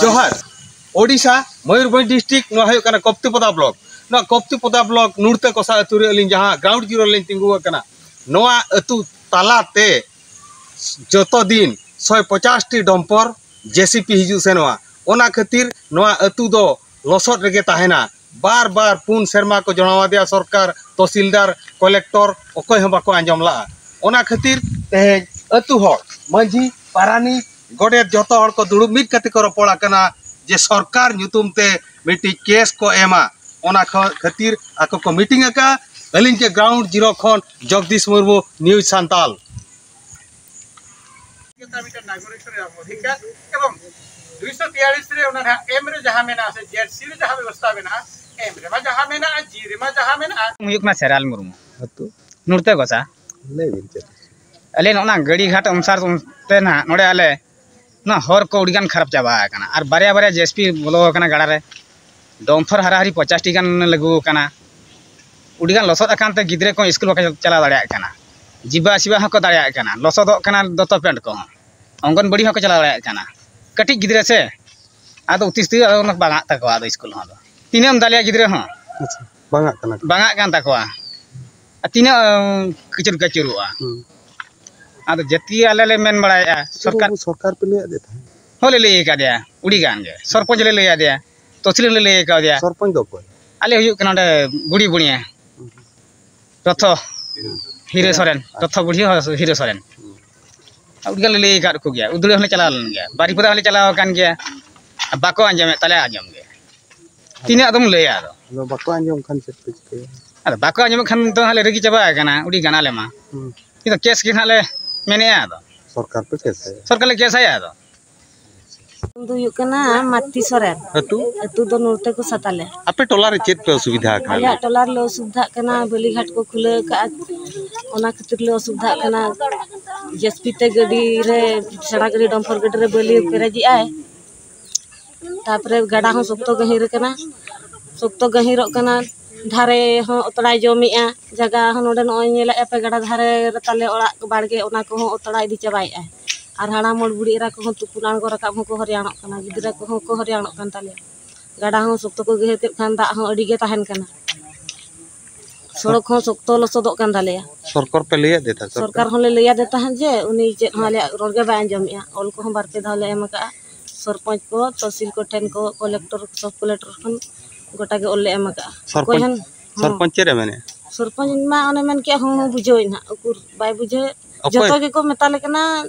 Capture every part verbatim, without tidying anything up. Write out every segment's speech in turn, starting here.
ᱡᱚᱦᱟᱨ᱾ ᱳᱰᱤᱥᱟ, ᱢᱚᱭᱩᱨᱵᱷᱚᱸᱡᱽ ᱰᱤᱥᱴᱨᱤᱠᱴ, ᱱᱚᱣᱟ ᱦᱩᱭᱩᱜ ᱠᱟᱱᱟ ᱠᱚᱯᱛᱤᱯᱚᱫᱟ ᱵᱞᱚᱠ᱾ ᱱᱚᱣᱟ ᱠᱚᱯᱛᱤᱯᱚᱫᱟ ᱵᱞᱚᱠ ᱱᱩᱲᱛᱟᱹ ᱠᱚᱥᱟ ᱟᱹᱛᱩ ᱨᱮ ᱟᱹᱞᱤᱧ ᱡᱟᱦᱟᱸ ᱜᱨᱟᱣᱩᱱᱰ ᱡᱤᱨᱳ ᱨᱮᱞᱤᱧ ᱛᱤᱸᱜᱩ ᱟᱠᱟᱱᱟ, ᱱᱚᱣᱟ ᱟᱹᱛᱩ ᱛᱟᱞᱟᱛᱮ ᱡᱚᱛᱚ ᱫᱤᱱ ᱥᱚᱭ ᱯᱚᱪᱟᱥ ᱴᱤ ᱰᱚᱢᱯᱚᱨ ᱡᱮᱥᱤᱯᱤ ᱦᱤᱡᱩᱜ ᱥᱮᱱᱚᱜᱼᱟ᱾ ᱚᱱᱟ ᱠᱷᱟᱹᱛᱤᱨ ᱱᱚᱣᱟ ᱟᱹᱛᱩ ᱫᱚ ᱞᱚᱥᱚᱫ ᱨᱮᱜᱮ ᱛᱟᱦᱮᱱᱟ᱾ ᱵᱟᱨ ᱵᱟᱨ ᱯᱩᱱ ᱥᱮᱨᱢᱟ ᱠᱚ ᱡᱚᱱᱟᱣ ᱟᱫᱮᱭᱟ ᱥᱚᱨᱠᱟᱨ, ᱛᱚᱦᱥᱤᱞᱫᱟᱨ, ᱠᱚᱞᱮᱠᱴᱚᱨ, ᱚᱠᱚᱭ ᱦᱚᱸ ᱵᱟᱠᱚ ᱟᱸᱡᱚᱢ ᱞᱟᱜᱼᱟ᱾ ᱚᱱᱟ ᱠᱷᱟᱹᱛᱤᱨ ᱛᱮᱦᱮᱧ ᱟᱹᱛᱩ ᱦᱚᱲ, ᱢᱟᱹᱡᱷᱤ, ᱯᱟᱨᱟᱱᱤᱠ, ᱜᱚᱰᱮᱛ ᱡᱚᱛᱚ ᱦᱚᱲ ᱠᱚ ᱫᱩᱲᱩᱵ ᱢᱤᱫ ᱠᱟᱛᱮ ᱠᱚ ᱨᱚᱯᱚᱲ ᱟᱠᱟᱱᱟ ᱡᱮ ᱥᱚᱨᱠᱟᱨ ᱧᱩᱛᱩᱢ ᱛᱮ ᱢᱤᱫᱴᱤᱡ ᱠᱮᱥ ᱠᱚ ᱮᱢᱟ᱾ ᱚᱱᱟ ᱠᱷᱚ-, ᱠᱷᱟᱹᱛᱤᱨ ᱟᱠᱚ ᱠᱚ ᱢᱤᱴᱤᱝ ᱟᱠᱟᱫᱼᱟ᱾ ᱟᱹᱞᱤᱧ ᱜᱮ ᱜᱨᱟᱣᱩᱱᱰ ᱡᱤᱨᱳ ᱠᱷᱚᱱ ᱡᱚᱜᱽᱫᱤᱥ ᱢᱩᱨᱢᱩ, ᱱᱤᱭᱩᱡᱽ ᱥᱟᱱᱛᱟᱞ᱾ ᱡᱚᱛᱚ ᱢᱤᱫᱴᱮᱱ ᱱᱟᱜᱚᱨᱤᱠ ᱨᱮ ᱚᱫᱷᱤᱠᱟᱨ ᱮᱵᱚᱝ ᱫᱩᱭᱥᱚ ᱛᱮᱭᱟᱞᱤᱥ ᱨᱮ ᱚᱱᱟ ᱨᱮᱱᱟᱜ ᱮᱢ ᱨᱮ ᱡᱟᱦᱟᱸ ᱢᱮᱱᱟᱜᱼᱟ ᱥᱮ ᱡᱮᱰ ᱥᱤ ᱨᱮ ᱡᱟᱦᱟᱸ ᱵᱮᱵᱚᱥᱛᱷᱟ ᱢᱮᱱᱟᱜᱼᱟ, ᱮᱢ ᱨᱮᱢᱟ ᱡᱟᱦᱟᱸ ᱢᱮᱱᱟᱜᱼᱟ, ᱡᱤ ᱨᱮᱢᱟ ᱡᱟᱦᱟᱸ ᱢᱮᱱᱟᱜᱼᱟ᱾ ᱦᱩᱭᱩᱜ ᱠᱟᱱᱟ ᱥᱮᱨᱟᱞ ᱢᱩᱨᱢᱩ, ᱟᱹᱛᱩ? ᱱᱩᱲᱛᱟᱹ ᱜᱚᱥᱟ᱾ ᱞᱟᱹᱭ ᱵᱤᱱ ᱪᱮᱫ? ᱟᱞᱮ ᱱᱚᱜᱼᱚ ᱱᱟ ᱜᱟᱹᱲᱤ ᱜᱷᱟᱴ ᱚᱱᱥᱟᱨ ᱚᱱᱛᱮ ᱱᱟᱦᱟᱜ ᱱᱚᱰᱮ ᱟᱞᱮ ᱱᱚᱣᱟ ᱦᱚᱨ ᱠᱚ ᱟᱹᱰᱤᱜᱟᱱ ᱠᱷᱟᱨᱟᱯ ᱪᱟᱵᱟ ᱟᱠᱟᱱᱟ ᱟᱨ ᱵᱟᱨᱭᱟ ᱵᱟᱨᱭᱟ ᱡᱮᱥᱤᱯᱤ ᱵᱚᱞᱚ ᱟᱠᱟᱱᱟ ᱜᱟᱰᱟ ᱨᱮ᱾ ᱰᱚᱢᱯᱷᱟᱨ ᱦᱟᱨᱟᱦᱟᱨᱤ ᱯᱚᱧᱪᱟᱥ ᱴᱤ ᱜᱟᱱ ᱞᱟᱹᱜᱩ ᱟᱠᱟᱱᱟ᱾ ᱟᱹᱰᱤᱜᱟᱱ ᱞᱚᱥᱚᱫ ᱟᱠᱟᱱ ᱛᱮ ᱜᱤᱫᱽᱨᱟᱹ ᱠᱚ ᱥᱠᱩᱞ ᱵᱟᱠᱚ ᱪᱟᱞᱟᱣ ᱫᱟᱲᱮᱭᱟᱜ ᱠᱟᱱᱟ᱾ ᱡᱤᱵᱟ ᱟᱥᱤᱵᱟ ᱦᱚᱸᱠᱚ ᱫᱟᱲᱮᱭᱟᱜ ᱠᱟᱱᱟ, ᱞᱚᱥᱚᱫᱚᱜ ᱠᱟᱱᱟ ᱫᱚᱛᱚ ᱯᱮᱱᱴ ᱠᱚᱦᱚᱸ᱾ ᱚᱝᱜᱚᱱᱵᱟᱲᱤ ᱦᱚᱸᱠᱚ ᱪᱟᱞᱟᱣ ᱫᱟᱲᱮᱭᱟᱜ ᱠᱟᱱᱟ᱾ ᱠᱟᱹᱴᱤᱡ ᱜᱤᱫᱽᱨᱟᱹ ᱥᱮ, ᱟᱫᱚ ᱩᱛᱤᱥ ᱛᱮ ᱟᱫᱚ ᱚᱱᱟ ᱵᱟᱝᱟᱜ ᱛᱟᱠᱚᱣᱟ ᱟᱫᱚ ᱥᱠᱩᱞ ᱦᱚᱸ ᱟᱫᱚ᱾ ᱛᱤᱱᱟᱹᱜ ᱮᱢ ᱫᱟᱞᱮᱭᱟ ᱜᱤᱫᱽᱨᱟᱹ ᱦᱚᱸ? ᱟᱪᱪᱷᱟ, ᱵᱟᱝᱟᱜ ᱠᱟᱱᱟ ᱠᱚ᱾ ᱵᱟᱝᱟᱜ ᱠᱟᱱ ᱛᱟᱠᱚᱣᱟ᱾ ᱟᱨ ᱛᱤᱱᱟᱹᱜ, ᱩᱸ, ᱠᱟᱹᱪᱩᱨ ᱠᱟᱹᱪᱩᱨᱚᱜᱼᱟ? ᱦᱩᱸ᱾ ᱟᱫᱚ ᱡᱟᱹᱛᱤ ᱟᱞᱮ ᱞᱮ ᱢᱮᱱ ᱵᱟᱲᱟᱭᱮᱫᱼᱟ, ᱥᱚᱨᱠᱟᱨ ᱟᱵᱚ ᱥᱚᱨᱠᱟᱨ ᱯᱮ ᱞᱟᱹᱭ ᱟᱫᱮ ᱛᱟᱦᱮᱸᱫ? ᱦᱚᱸ ᱞᱮ ᱞᱟᱹᱭ ᱟᱠᱟᱫᱮᱭᱟ, ᱩᱰᱤ ᱜᱟᱱ ᱜᱮ᱾ ᱥᱚᱨᱯᱚᱧᱪ ᱞᱮ ᱞᱟᱹᱭ ᱟᱫᱮᱭᱟ, ᱛᱚᱦᱥᱤᱞ ᱞᱮ ᱞᱟᱹᱭ ᱟᱠᱟᱫᱮᱭᱟ᱾ ᱥᱚᱨᱯᱚᱧᱪ ᱫᱚ ᱚᱠᱚᱭ? ᱟᱞᱮ ᱦᱩᱭᱩᱜ ᱠᱟᱱᱟ ᱚᱸᱰᱮ ᱜᱩᱲᱤ ᱵᱩᱲᱤᱭᱟᱹ᱾ ᱦᱩᱸ᱾ ᱨᱚᱛᱷᱚ ᱦᱤᱨᱟᱹ ᱥᱚᱨᱮᱱ, ᱨᱚᱛᱷᱚ ᱵᱩᱲᱦᱤ ᱦᱚᱸ ᱦᱤᱨᱟᱹ ᱥᱚᱨᱮᱱ᱾ ᱩᱫᱽᱜᱟᱹ ᱞᱮ ᱞᱟᱹᱭ ᱟᱠᱟᱫ ᱠᱚᱜᱮᱭᱟ, ᱩᱫᱽᱲᱟᱹ ᱦᱚᱸᱞᱮ ᱪᱟᱞᱟᱣ ᱞᱮᱱ ᱜᱮᱭᱟ, ᱵᱟᱨᱤᱯᱟᱫᱟ ᱦᱚᱸᱞᱮ ᱪᱟᱞᱟᱣ ᱟᱠᱟᱱ ᱜᱮᱭᱟ, ᱵᱟᱠᱚ ᱟᱸᱡᱚᱢᱮᱫ ᱛᱟᱞᱮᱭᱟ ᱟᱸᱡᱚᱢ ᱜᱮ᱾ ᱛᱤᱱᱟᱹᱜ ᱟᱫᱚᱢ ᱞᱟᱹᱭᱟ ᱟᱫᱚ? ᱟᱫᱚ ᱵᱟᱠᱚ ᱟᱸᱡᱚᱢ ᱠᱷᱟᱱ ᱪᱮᱫ ᱯᱮ ᱪᱤᱠᱟᱹᱭᱟ? ᱟᱫᱚ ᱵᱟᱠᱚ ᱟᱸᱡᱚᱢᱮᱫ ᱠᱷᱟᱱ ᱫᱚ ᱦᱟᱸᱜ ᱞᱮ ᱨᱟᱹᱜᱤ ᱪᱟᱵᱟ ᱟᱠᱟᱱᱟ, ᱟᱹᱰᱤ ᱜᱟᱱ ᱟᱞᱮ ᱢᱟ᱾ ᱦᱩᱸ᱾ ᱱᱤᱛᱚᱜ ᱠᱮᱥ ᱜᱮ ᱦᱟᱸᱜ ᱞᱮ ᱢᱮᱱᱮᱫᱼᱟ ᱟᱫᱚ᱾ ᱥᱚᱨᱠᱟᱨ ᱯᱮ ᱠᱮᱥ ᱟᱭᱟ? ᱥᱚᱨᱠᱟᱨ ᱞᱮ ᱠᱮᱥ ᱟᱭᱟ ᱟᱫᱚ᱾ ᱧᱩᱛᱩᱢ ᱫᱚ ᱦᱩᱭᱩᱜ ᱠᱟᱱᱟ ᱢᱟᱛᱤ ᱥᱚᱨᱮᱱ᱾ ᱟᱹᱛᱩ? ᱟᱹᱛᱩ ᱫᱚ ᱱᱚᱲᱛᱮ ᱠᱚᱥᱟ ᱛᱟᱞᱮ᱾ ᱟᱯᱮ ᱴᱚᱞᱟ ᱨᱮ ᱪᱮᱫ ᱯᱮ ᱚᱥᱩᱵᱤᱫᱷᱟ ᱟᱠᱟᱱᱟ? ᱟᱞᱮᱭᱟᱜ ᱴᱚᱞᱟ ᱨᱮᱞᱮ ᱚᱥᱩᱵᱤᱫᱷᱟᱜ ᱠᱟᱱᱟ, ᱵᱟᱹᱞᱤ ᱜᱷᱟᱴ ᱠᱚ ᱠᱷᱩᱞᱟᱹᱣ ᱟᱠᱟᱫᱼᱟ, ᱚᱱᱟ ᱠᱷᱟᱹᱛᱤᱨ ᱞᱮ ᱚᱥᱩᱵᱤᱫᱷᱟᱜ ᱠᱟᱱᱟ᱾ ᱡᱟᱹᱥᱛᱤ ᱛᱮ ᱜᱟᱹᱰᱤ ᱨᱮ, ᱥᱮᱬᱟ ᱜᱟᱹᱰᱤ, ᱰᱚᱢᱯᱷᱚᱨ ᱜᱟᱹᱰᱤ ᱨᱮ ᱵᱟᱹᱞᱤ ᱯᱮᱨᱮᱡᱮᱜᱼᱟᱭ, ᱛᱟᱯᱚᱨᱮ ᱜᱟᱰᱟ ᱦᱚᱸ ᱥᱚᱠᱛᱚ ᱜᱟᱹᱦᱤᱨ ᱟᱠᱟᱱᱟ, ᱥᱚᱠᱛᱚ ᱜᱟᱹᱦᱤᱨᱚᱜ ᱠᱟᱱᱟ᱾ ᱫᱷᱟᱨᱮ ᱦᱚᱸ ᱚᱛᱲᱟᱭ ᱡᱚᱢᱮᱜᱼᱟ᱾ ᱡᱟᱭᱜᱟ ᱦᱚᱸ ᱱᱚᱰᱮ ᱱᱚᱜᱼᱚᱭ ᱧᱮᱞᱮᱫᱼᱟ ᱯᱮ, ᱜᱟᱰᱟ ᱫᱷᱟᱨᱮ ᱨᱮ ᱛᱟᱞᱮ ᱚᱲᱟᱜ ᱵᱟᱲᱜᱮ, ᱚᱱᱟ ᱠᱚᱦᱚᱸ ᱚᱛᱲᱟ ᱤᱫᱤ ᱪᱟᱵᱟᱭᱮᱫᱼᱟᱭ᱾ ᱟᱨ ᱦᱟᱲᱟᱢ ᱦᱚᱲ ᱵᱩᱲᱦᱤ ᱮᱨᱟ ᱠᱚᱦᱚᱸ ᱛᱩᱯᱩᱱ ᱟᱬᱜᱚ ᱨᱟᱠᱟᱵ ᱦᱚᱸᱠᱚ ᱦᱚᱨᱭᱟᱱᱚᱜ ᱠᱟᱱᱟ, ᱜᱤᱫᱽᱨᱟᱹ ᱠᱚᱦᱚᱸ ᱠᱚ ᱦᱚᱨᱭᱟᱱᱚᱜ ᱠᱟᱱ ᱛᱟᱞᱮᱭᱟ᱾ ᱜᱟᱰᱟ ᱦᱚᱸ ᱥᱚᱠᱛᱚ ᱠᱚ ᱜᱮᱦᱮᱛᱮᱫ ᱠᱷᱟᱱ ᱫᱟᱜ ᱦᱚᱸ ᱟᱹᱰᱤ ᱜᱮ ᱛᱟᱦᱮᱱ ᱠᱟᱱᱟ᱾ ᱥᱚᱲᱚᱠ ᱦᱚᱸ ᱥᱚᱠᱛᱚ ᱞᱚᱥᱚᱫᱚᱜ ᱠᱟᱱ ᱛᱟᱞᱮᱭᱟ᱾ ᱥᱚᱨᱠᱟᱨ ᱯᱮ ᱞᱟᱹᱭᱟᱫ ᱫᱮ ᱛᱟᱦᱮᱸ? ᱥᱚᱨᱠᱟᱨ ᱦᱚᱸᱞᱮ ᱞᱟᱹᱭᱟᱫᱮ ᱛᱟᱦᱮᱸᱫ ᱡᱮ ᱩᱱᱤ ᱪᱮᱫ ᱦᱚᱸ ᱟᱞᱮᱭᱟᱜ ᱨᱚᱲ ᱜᱮ ᱵᱟᱭ ᱟᱸᱡᱚᱢᱮᱜᱼᱟ᱾ ᱚᱞ ᱠᱚᱦᱚᱸ ᱵᱟᱨ ᱯᱮ ᱫᱷᱟᱣ ᱞᱮ ᱮᱢ ᱟᱠᱟᱜᱼᱟ᱾ ᱥᱚᱨᱯᱚᱧᱪ ᱠᱚ, ᱛᱚᱦᱥᱤᱞ ᱠᱚ ᱴᱷᱮᱱ ᱠᱚ, ᱠᱚᱞᱮᱠᱴᱚᱨ, ᱥᱚᱵ ᱠᱚᱞᱮᱠᱴᱚᱨ ᱠᱷᱚᱱ ᱜᱚᱴᱟ ᱜᱮ ᱚᱞ ᱞᱮ ᱮᱢ ᱟᱠᱟᱜᱼᱟ᱾ ᱥᱚᱨᱯᱚᱧᱪ, ᱚᱠᱚᱭ ᱦᱚᱸ, ᱦᱚᱸ᱾ ᱥᱚᱨᱯᱚᱧᱪ ᱪᱮᱫ ᱮ ᱢᱮᱱᱮᱫᱼᱟ? ᱥᱚᱨᱯᱚᱧᱪ ᱢᱟ ᱚᱱᱮ ᱢᱮᱱ ᱠᱮᱜᱼᱟ, ᱦᱚᱸ ᱦᱚᱸ ᱵᱩᱡᱷᱟᱹᱣᱟᱹᱧ ᱦᱟᱸᱜ, ᱩᱠᱩᱨ ᱵᱟᱭ ᱵᱩᱡᱷᱟᱹᱣᱮᱫ᱾ ᱚᱠᱚᱭ? ᱡᱚᱛᱚ ᱜᱮᱠᱚ ᱢᱮᱛᱟ ᱞᱮ ᱠᱟᱱᱟ,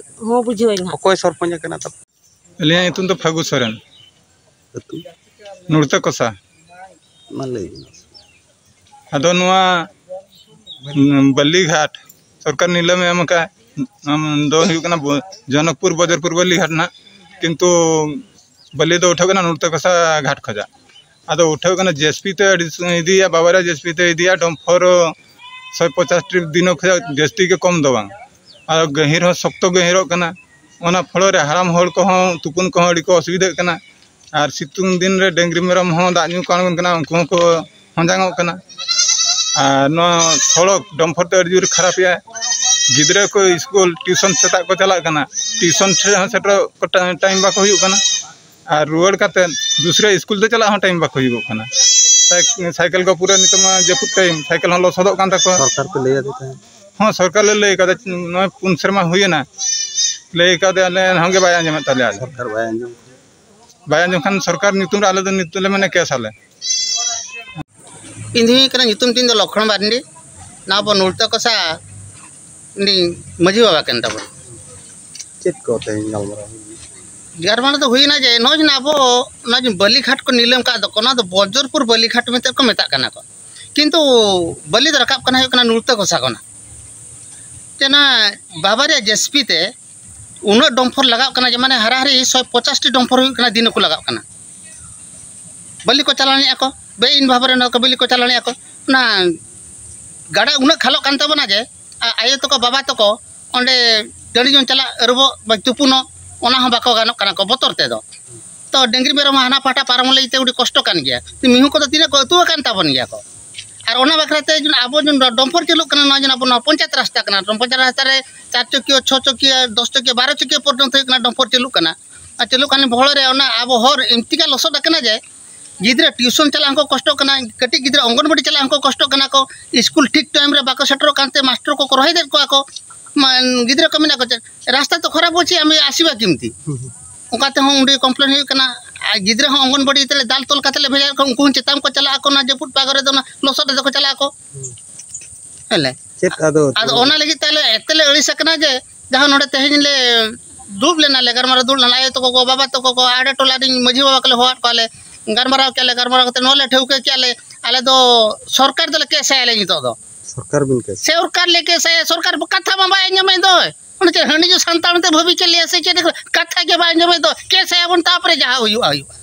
ᱦᱚᱸ ᱵᱩᱡᱷᱟᱹᱣᱟᱹᱧ ᱦᱟᱸᱜ᱾ ᱚᱠᱚᱭ ᱥᱚᱨᱯᱚᱧᱪ ᱠᱟᱱᱟ ᱛᱟᱯᱮ? ᱟᱹᱞᱤᱧᱟᱜ ᱧᱩᱛᱩᱢ ᱫᱚ ᱯᱷᱟᱹᱜᱩ ᱥᱚᱨᱮᱱ᱾ ᱟᱹᱛᱩ? ᱱᱩᱲᱛᱟᱹ ᱠᱚᱥᱟ᱾ ᱢᱟ ᱞᱟᱹᱭ ᱵᱤᱱ᱾ ᱟᱫᱚ ᱱᱚᱣᱟ, ᱩᱸ, ᱵᱟᱹᱞᱤᱜᱷᱟᱴ ᱥᱚᱨᱠᱟᱨ ᱱᱤᱞᱟᱹᱢᱮ ᱮᱢ ᱟᱠᱟᱫᱼᱟ᱾ ᱚᱱᱟ ᱫᱚ ᱦᱩᱭᱩᱜ ᱠᱟᱱᱟ ᱵᱚ-, ᱡᱚᱱᱚᱠᱯᱩᱨ ᱵᱚᱡᱚᱨᱯᱩᱨ ᱵᱟᱹᱞᱤᱜᱷᱟᱴ ᱨᱮᱱᱟᱜ, ᱠᱤᱱᱛᱩ ᱵᱟᱹᱞᱤ ᱫᱚ ᱩᱴᱷᱟᱹᱜ ᱠᱟᱱᱟ ᱱᱩᱲᱛᱟᱹ ᱠᱚᱥᱟ ᱜᱷᱟᱴ ᱠᱷᱚᱱᱟᱜ᱾ ᱟᱫᱚ ᱩᱴᱷᱟᱹᱜ ᱠᱟᱱᱟ ᱡᱮᱥᱯᱤ ᱛᱮ ᱟᱹᱰᱤ ᱥᱚᱢᱚᱭ ᱤᱫᱤᱭᱟ, ᱵᱟᱵᱟᱨᱮ ᱡᱮᱥᱯᱤ ᱛᱮ ᱤᱫᱤᱭᱟ, ᱰᱚᱢᱯᱷᱚᱨ ᱥᱚᱭ ᱯᱚᱪᱟᱥ ᱴᱨᱤᱯ ᱫᱤᱱᱚ ᱠᱷᱚᱱᱟᱜ ᱡᱟᱹᱥᱛᱤ ᱜᱮ ᱠᱚᱢ ᱫᱚ ᱵᱟᱝ᱾ ᱟᱨ ᱜᱟᱹᱦᱤᱨ ᱦᱚᱸ ᱥᱚᱠᱛᱚ ᱜᱟᱹᱦᱤᱨᱚᱜ ᱠᱟᱱᱟ᱾ ᱚᱱᱟ ᱯᱷᱚᱲᱚ ᱨᱮ ᱦᱟᱲᱟᱢ ᱦᱚᱲ ᱠᱚᱦᱚᱸ, ᱛᱩᱯᱩᱱ ᱠᱚᱦᱚᱸ ᱟᱹᱰᱤ ᱠᱚ ᱚᱥᱩᱵᱤᱫᱷᱟᱜ ᱠᱟᱱᱟ᱾ ᱟᱨ ᱥᱤᱛᱩᱝ ᱫᱤᱱ ᱨᱮ ᱰᱟᱹᱝᱨᱤ ᱢᱮᱨᱚᱢ ᱦᱚᱸ ᱫᱟᱜ ᱧᱩ ᱠᱚ ᱟᱬᱜᱚᱱ ᱠᱟᱱᱟ, ᱩᱱᱠᱩ ᱦᱚᱸᱠᱚ ᱦᱚᱸᱡᱟᱝᱚᱜ ᱠᱟᱱᱟ᱾ ᱟᱨ ᱱᱚᱣᱟ ᱥᱚᱲᱚᱠ ᱰᱚᱢᱯᱷᱚᱨ ᱛᱮ ᱟᱹᱰᱤ ᱡᱳᱨ ᱠᱷᱟᱨᱟᱯᱮᱜᱼᱟ᱾ ᱜᱤᱫᱽᱨᱟᱹ ᱠᱚ ᱥᱠᱩᱞ ᱴᱤᱭᱩᱥᱚᱱ ᱥᱮᱛᱟᱜ ᱠᱚ ᱪᱟᱞᱟᱜ ᱠᱟᱱᱟ, ᱴᱤᱭᱩᱥᱚᱱ ᱴᱷᱮᱱ ᱦᱚᱸ ᱥᱮᱴᱮᱨᱚᱜ ᱠᱚ ᱴᱟ-, ᱴᱟᱭᱤᱢ ᱵᱟᱠᱚ ᱦᱩᱭᱩᱜ ᱠᱟᱱᱟ᱾ ᱟᱨ ᱨᱩᱣᱟᱹᱲ ᱠᱟᱛᱮ ᱫᱩᱥᱨᱟ ᱥᱠᱩᱞ ᱛᱮ ᱪᱟᱞᱟᱜ ᱦᱚᱸ ᱴᱟᱭᱤᱢ ᱵᱟᱠᱚ ᱦᱩᱭᱩᱜᱚᱜ ᱠᱟᱱᱟ᱾ ᱥᱟᱭ-, ᱥᱟᱭᱠᱮᱞ ᱠᱚ ᱯᱩᱨᱟᱹ ᱱᱤᱛᱚᱜ ᱢᱟ ᱡᱟᱹᱯᱩᱫ ᱴᱟᱭᱤᱢ, ᱥᱟᱭᱠᱮᱞ ᱦᱚᱸ ᱞᱚᱥᱚᱫᱚᱜ ᱠᱟᱱ ᱛᱟᱠᱚᱣᱟ᱾ ᱥᱚᱨᱠᱟᱨ ᱯᱮ ᱞᱟᱹᱭ ᱟᱫᱮ ᱛᱟᱦᱮᱸᱫ? ᱦᱚᱸ, ᱥᱚᱨᱠᱟᱨ ᱞᱮ ᱞᱟᱹᱭ ᱠᱟᱫᱟ, ᱱᱚᱜᱼᱚᱭ ᱯᱩᱱ ᱥᱮᱨᱢᱟ ᱦᱩᱭᱮᱱᱟ, ᱞᱟᱹᱭ ᱠᱟᱫᱮ ᱟᱞᱮ ᱮᱱᱦᱚᱸ ᱜᱮ ᱵᱟᱭ ᱟᱸᱡᱚᱢᱮᱫ ᱛᱟᱞᱮᱭᱟ᱾ ᱥᱚᱨᱠᱟᱨ ᱵᱟᱭ ᱟᱸᱡᱚᱢ᱾ ᱵᱟᱭ ᱟᱸᱡᱚᱢ ᱠᱷᱟᱱ ᱥᱚᱨᱠᱟᱨ ᱧᱩᱛᱩᱢ ᱨᱮ ᱟᱞᱮ ᱫᱚ ᱧᱩᱛᱩᱢ ᱞᱮ ᱢᱮᱱᱟ ᱠᱮᱥ ᱟᱞᱮ᱾ ᱤᱧ ᱫᱩᱧ ᱠᱟᱱᱟ, ᱧᱩᱛᱩᱢ ᱛᱤᱧ ᱫᱚ ᱞᱚᱠᱷᱚᱱ ᱢᱟᱨᱰᱤ᱾ ᱱᱚᱣᱟ ᱟᱵᱚ ᱱᱩᱲᱛᱟᱹ ᱠᱚᱥᱟ ᱩᱱᱤ ᱢᱟᱹᱡᱷᱤ ᱵᱟᱵᱟ ᱠᱟᱱ ᱛᱟᱵᱚᱱᱟ᱾ ᱪᱮᱫ ᱠᱚ ᱛᱮᱦᱮᱧ ᱜᱟᱞᱢᱟᱨᱟᱣ ᱦᱩᱭᱱᱟ? ᱜᱟᱞᱢᱟᱨᱟᱣ ᱫᱚ ᱦᱩᱭᱱᱟ ᱡᱮ ᱱᱚᱜᱼᱚᱭ ᱡᱮ ᱟᱵᱚ ᱚᱱᱟ ᱡᱮ ᱵᱟᱹᱞᱤ ᱜᱷᱟᱴ ᱠᱚ ᱱᱤᱞᱟᱹᱢ ᱠᱟᱜ ᱫᱚ, ᱚᱱᱟ ᱫᱚ ᱵᱚᱡᱚᱨᱯᱩᱨ ᱵᱟᱹᱞᱤ ᱜᱷᱟᱴ ᱢᱮᱱᱛᱮ ᱠᱚ ᱢᱮᱛᱟᱜ ᱠᱟᱱᱟ ᱠᱚ, ᱠᱤᱱᱛᱩ ᱵᱟᱹᱞᱤ ᱫᱚ ᱨᱟᱠᱟᱵ ᱠᱟᱱᱟ ᱦᱩᱭᱩᱜ ᱠᱟᱱᱟ ᱱᱩᱲᱛᱟᱹ ᱠᱚᱥᱟ ᱠᱷᱚᱱᱟᱜ᱾ ᱡᱮ ᱚᱱᱟ ᱵᱟᱵᱟ ᱨᱮᱭᱟᱜ ᱡᱮᱥᱯᱤ ᱛᱮ ᱩᱱᱟᱹᱜ ᱰᱚᱢᱯᱷᱚᱨ ᱞᱟᱜᱟᱜ ᱠᱟᱱᱟ ᱡᱮ ᱢᱟᱱᱮ ᱦᱟᱨᱟᱦᱟᱨᱤ ᱥᱚᱭ ᱯᱚᱪᱟᱥ ᱴᱤ ᱰᱚᱢᱯᱷᱚᱨ ᱦᱩᱭᱩᱜ ᱠᱟᱱᱟ, ᱫᱤᱱ ᱦᱚᱸᱠᱚ ᱞᱟᱜᱟᱜ ᱠᱟᱱᱟ᱾ ᱵᱟᱹᱞᱤ ᱠᱚ ᱪᱟᱞᱟᱱᱮᱜᱼᱟ ᱠᱚ, ᱵᱮ ᱤᱱ ᱵᱷᱟᱵᱽ ᱨᱮ ᱱᱚᱣᱟ ᱠᱚ ᱵᱟᱹᱞᱤ ᱠᱚ ᱪᱟᱞᱟᱱᱮᱜᱼᱟ ᱠᱚ᱾ ᱚᱱᱟ ᱜᱟᱰᱟ ᱩᱱᱟᱹᱜ ᱠᱷᱟᱞᱚᱜ ᱠᱟᱱ ᱛᱟᱵᱚᱱᱟ ᱡᱮ ᱟ-, ᱟᱭᱳ ᱛᱟᱠᱚ, ᱵᱟᱵᱟ ᱛᱟᱠᱚ ᱚᱸᱰᱮ ᱰᱟᱹᱰᱤ ᱡᱚᱝ ᱪᱟᱞᱟᱜ, ᱟᱹᱨᱩᱵᱚᱜ, ᱵᱟ ᱛᱩᱯᱩᱱᱚᱜ, ᱚᱱᱟ ᱦᱚᱸ ᱵᱟᱠᱚ ᱜᱟᱱᱚᱜ ᱠᱟᱱᱟ ᱠᱚ ᱵᱚᱛᱚᱨ ᱛᱮᱫᱚ᱾ ᱛᱚ ᱰᱟᱹᱝᱨᱤ ᱢᱮᱨᱚᱢ ᱦᱚᱸ ᱦᱟᱱᱟ ᱯᱟᱦᱴᱟ ᱯᱟᱨᱚᱢ ᱞᱟᱹᱜᱤᱫ ᱛᱮ ᱟᱹᱰᱤ ᱠᱚᱥᱴᱚ ᱠᱟᱱ ᱜᱮᱭᱟ᱾ ᱢᱤᱦᱩ ᱠᱚᱫᱚ ᱛᱤᱱᱟᱹᱜ ᱠᱚ ᱟᱹᱛᱩ ᱟᱠᱟᱱ ᱛᱟᱵᱚᱱ ᱜᱮᱭᱟ ᱠᱚ, ᱟᱨ ᱚᱱᱟ ᱵᱟᱠᱷᱨᱟ ᱛᱮ ᱡᱩᱱ ᱟᱵᱚ ᱡᱩᱱ ᱰᱚᱢᱯᱚᱨ ᱪᱟᱹᱞᱩᱜ ᱠᱟᱱᱟ, ᱱᱚᱣᱟ ᱡᱩᱱ ᱟᱵᱚ ᱱᱚᱣᱟ ᱯᱚᱧᱪᱟᱭᱮᱛ ᱨᱟᱥᱛᱟ ᱠᱟᱱᱟ, ᱰᱚᱢᱯᱚᱨ ᱨᱟᱥᱛᱟ ᱨᱮ ᱪᱟᱨ ᱪᱚᱠᱤᱭᱟᱹ, ᱪᱷᱚ ᱪᱚᱠᱤᱭᱟᱹ, ᱫᱚᱥ ᱪᱚᱠᱤᱭᱟᱹ, ᱵᱟᱨᱚ ᱪᱚᱠᱤᱭᱟᱹ ᱯᱚᱨᱡᱚᱱᱛᱚ ᱦᱩᱭᱩᱜ ᱠᱟᱱᱟ, ᱰᱚᱢᱯᱚᱨ ᱪᱟᱹᱞᱩᱜ ᱠᱟᱱᱟ᱾ ᱟᱨ ᱪᱟᱹᱞᱩᱜ ᱠᱟᱱ ᱵᱚᱦᱚᱲ ᱨᱮ ᱚᱱᱟ ᱟᱵᱚ ᱦᱚᱨ ᱤᱱᱛᱤᱠᱟ ᱞᱚᱥᱚᱫ ᱟᱠᱟᱱᱟ ᱡᱮ ᱜᱤᱫᱽᱨᱟᱹ ᱴᱤᱭᱩᱥᱚᱱ ᱪᱟᱞᱟᱜ ᱦᱚᱸᱠᱚ ᱠᱚᱥᱴᱚᱜ ᱠᱟᱱᱟ, ᱠᱟᱹᱴᱤᱡ ᱜᱤᱫᱽᱨᱟᱹ ᱚᱝᱜᱚᱱᱵᱟᱲᱤ ᱪᱟᱞᱟᱜ ᱦᱚᱸᱠᱚ ᱠᱚᱥᱴᱚᱜ ᱠᱟᱱᱟ ᱠᱚ, ᱥᱠᱩᱞ ᱴᱷᱤᱠ ᱴᱟᱭᱤᱢ ᱨᱮ ᱵᱟᱠᱚ ᱥᱮᱴᱮᱨᱚᱜ ᱠᱟᱱᱛᱮ ᱢᱟᱥᱴᱟᱨ ᱠᱚᱠᱚ ᱨᱚᱦᱮᱫᱮᱫ ᱠᱚᱣᱟ ᱠᱚ, ᱢᱟᱱ-, ᱜᱤᱫᱽᱨᱟᱹ ᱠᱚ ᱢᱮᱱᱟᱜ ᱠᱚ ᱪᱮᱫ, ᱨᱟᱥᱛᱟ ᱛᱚ ᱠᱷᱟᱨᱟᱯ ᱚᱪᱷᱮ, ᱟᱢ ᱟᱥᱤᱵᱟ ᱠᱤᱢᱛᱤ᱾ ᱦᱩᱸ, ᱦᱩᱸ᱾ ᱚᱱᱠᱟ ᱛᱮᱦᱚᱸ ᱚᱸᱰᱮ ᱠᱚᱢᱯᱞᱮᱱ ᱦᱩᱭᱩᱜ ᱠᱟᱱᱟ᱾ ᱟᱨ ᱜᱤᱫᱽᱨᱟᱹ ᱦᱚᱸ ᱚᱝᱜᱚᱱᱵᱟᱲᱤ ᱛᱮᱞᱮ ᱫᱟᱞ ᱛᱚᱞ ᱠᱟᱛᱮ ᱞᱮ ᱵᱷᱮᱡᱟᱭᱮᱫ ᱠᱚᱣᱟ, ᱩᱱᱠᱩ ᱦᱚᱸ ᱪᱮᱛᱟᱱ ᱠᱚ ᱪᱟᱞᱟᱜ ᱟᱠᱚ, ᱚᱱᱟ ᱡᱟᱹᱯᱩᱫ ᱯᱟᱜᱚᱨ ᱨᱮᱫᱚ ᱚᱱᱟ ᱞᱚᱥᱚᱫ ᱨᱮᱫᱚ ᱠᱚ ᱪᱟᱞᱟᱜ ᱟᱠᱚ᱾ ᱦᱩᱸ᱾ ᱦᱮᱸ ᱞᱮ᱾ ᱪᱮᱫ ᱟᱫᱚ ᱟᱫᱚ ᱚᱱᱟ ᱞᱟᱹᱜᱤᱫ ᱛᱮ ᱟᱞᱮ ᱮᱛᱮ ᱞᱮ ᱟᱹᱲᱤᱥ ᱟᱠᱟᱱᱟ ᱡᱮ ᱡᱟᱦᱟᱸ ᱱᱚᱰᱮ ᱛᱮᱦᱮᱧ ᱞᱮ ᱫᱩᱲᱩᱵ ᱞᱮᱱᱟ, ᱞᱮ ᱜᱟᱞᱢᱟᱨᱟᱣ ᱫᱩᱲᱩᱵ ᱞᱮᱱᱟ, ᱟᱭᱳ ᱛᱟᱠᱚ ᱠᱚ, ᱵᱟᱵᱟ ᱛᱟᱠᱚ ᱠᱚ, ᱟᱲᱮ ᱴᱚᱞᱟ ᱨᱤᱱ ᱢᱟᱹᱡᱷᱤ ᱵᱟᱵᱟ ᱠᱚᱞᱮ ᱦᱚᱦᱚᱣᱟᱫ ᱠᱚᱣᱟ ᱞᱮ, ᱜᱟᱞᱢᱟᱨᱟᱣ ᱠᱮᱫ ᱞᱮ, ᱜᱟᱞᱢᱟᱨᱟᱣ ᱠᱟᱛᱮ ᱱᱚᱣᱟ ᱞᱮ ᱴᱷᱟᱹᱣᱠᱟᱹ ᱠᱮᱫᱼᱟ ᱞᱮ, ᱟᱞᱮ ᱫᱚ ᱥᱚᱨᱠᱟᱨ ᱫᱚᱞᱮ ᱠᱮᱥᱟᱭᱟ ᱞᱮ ᱱᱤᱛᱚᱜ ᱫᱚ᱾ ᱥᱚᱨᱠᱟᱨ ᱵᱤᱱ ᱠᱮᱥ? ᱥᱮ ᱥᱚᱨᱠᱟᱨ ᱠᱟᱛᱷᱟ ᱢᱟ ᱵᱟᱭ ᱟᱸᱡᱚᱢᱮᱫ ᱫᱚ᱾ ᱚᱱᱮ ᱪᱮᱫ ᱦᱟᱺᱰᱤ ᱧᱩ ᱥᱟᱱᱛᱟᱲ ᱢᱮᱱᱛᱮ ᱵᱷᱟᱹᱵᱤ ᱪᱮᱫ ᱞᱟᱹᱭᱟ ᱥᱮ ᱪᱮᱫ ᱠᱟᱛᱷᱟ ᱜᱮ ᱵᱟᱭ ᱟᱸᱡᱚᱢᱮᱫ ᱫᱚ᱾ ᱠᱮᱥᱟᱭᱟᱵᱚᱱ, ᱛᱟᱯᱚᱨᱮ ᱡᱟᱦᱟᱸ ᱦᱩᱭᱩᱜᱼᱟ, ᱦᱩᱭᱩᱜᱼᱟ᱾